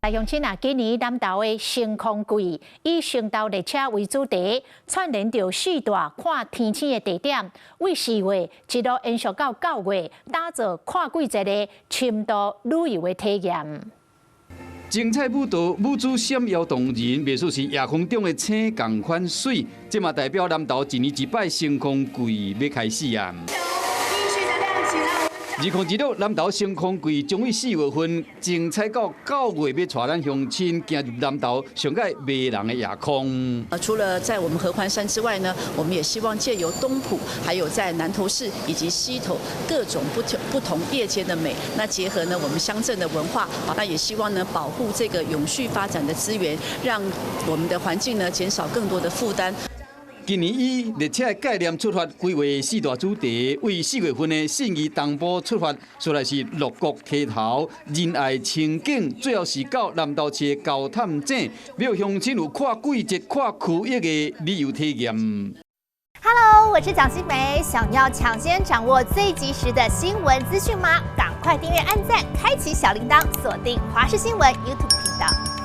來鄉親啊，今年南投的星空季以星投列車為主題，串聯著四大看天星的地點，為4月一路延續到9月，打造看季節的深度旅遊的體驗。精彩舞蹈，舞姿閃耀動人，袂輸是夜空中的星仝款媠。這嘛代表南投一年一擺星空季欲開始啊！2026南投星空季將於4月份精彩到9月，欲帶咱鄉親行入南投上蓋迷人的夜空。除了在我們合歡山之外呢，我們也希望借由東埔，還有在南投市以及溪頭各種不同夜間的美，那結合呢我們鄉鎮的文化，那也希望呢保護這個永續發展的資源，讓我們的環境呢減少更多的負擔。今年以列車的概念出發，規劃四大主題，為4月份的信義東埔出發，煞來是鹿谷溪頭、仁愛清境，最後是到南投市的高探井，予鄉親有跨季節、跨區域的旅遊體驗。 Hello，我是蔣新梅，想要搶先掌握最及時的新聞資訊嗎？趕快訂閱、按讚、開啟小鈴鐺，鎖定華視新聞 YouTube 頻道。